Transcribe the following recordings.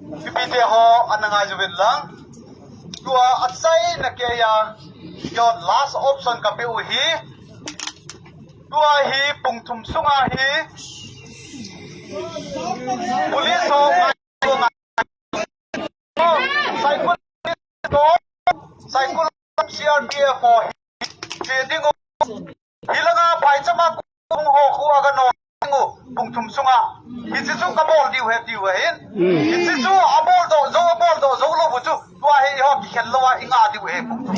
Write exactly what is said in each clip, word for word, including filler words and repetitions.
Mipite ho ana ngai uvin lang. Tua achaina keiya, your last option kape u hi. Tua hi pung thum sunga hi. Police ho ngai, ngai. Saikul, Saikul C R P F ho hi. Che ding u. Hilanga phaichama kung ho khu aga no ding u, pung thum sunga. Hiche chu kabol diu ahi tiu ahin. Hiche chu abol doh jou, abol doh jou lou u chu. Tua hi ho kikhel lou a inga diu ahi pung thum.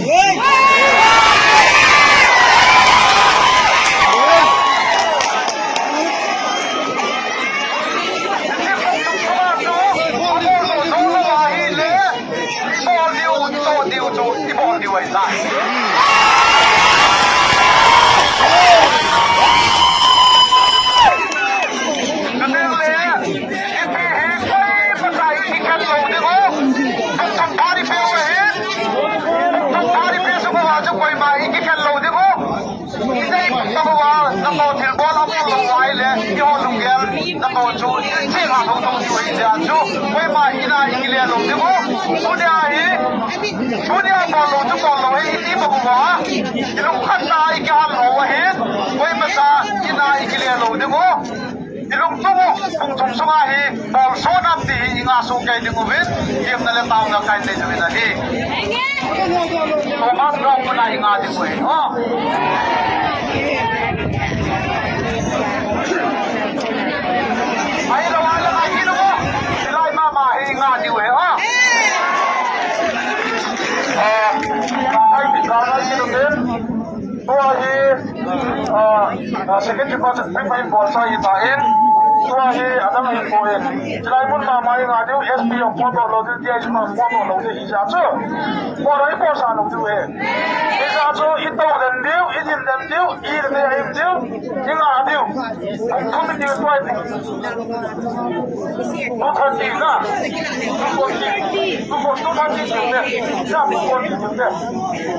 Hiche pung thum sunga chu abol doh jou lou ahile. Ibol diu, toh diu chu, ibol diu ahitai. Ka tel le, iti hi koi masa i kikhel lou ding u. Kum thum pha ni pe u ahi. Kum thum pha ni pe sung uva chu koima i kikhel lou ding u. Inei pum uva, nangho thilbol abol lou uva ahile, eiho lunggel, nangho chu, ching a thou thou diu ahi tia chu, koima ina i kile lou diu. Tunia hi, tunia bol lou chu bol lou hi, iti pum uva, ilungkhat na i kihal lou ahi, koima cha, ina i kile lou diu. Ilungthim u, pung thum sunga hi, bol soh nam ti hi, inga soh kei ding uvin, gimna le taona kahin nei diu ahi. Thomas Brown kona inga diu ahi, o. Ahilou, ahilou, ahilou, o. Hilai mama hi inga diu ahi, o. Eh, ai, ai, ai, ai, ai, Tua hi, ah, ah, second deposit print in bol sa hi ta in. Tua hi, adang hi po in. Chilai mun mama hi nga diu, S P jong po to lou diu, D I C ma po to lou diu, hi sa chu. Po rai po sa lou diu e. Hi sa chu, i to den diu, i din den diu, i den diu, i din diu, i nga diu. Thum in diu tua in. Two thirty na. Two forty. Two forty, two thirty diu ne. Sa two forty diu ne.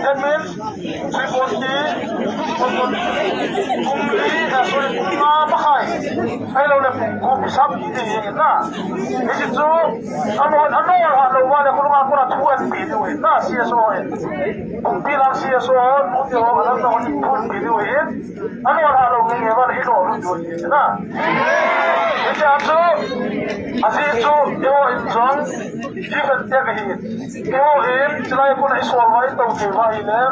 That means, Three forty, four forty, pung li, eh, sorry, pung nga makhai. Ahilou le pung gup sap ti hi na. Hichu, ano, ano, ano, wale, kung nga, kung nga, thu an pi diu hi na, C S O hi. Pung pi lang C S O, nu ti ho, ano, ano, thu an pi diu hi. Ano, ano, nge, nge, wale, hilo, lu, diu hi na. Hichu, asi chu, yo, in jong, given te ka hi. Yo, in, chilai, kung nga, iso, wa, in, tau, ti, wa, hi le.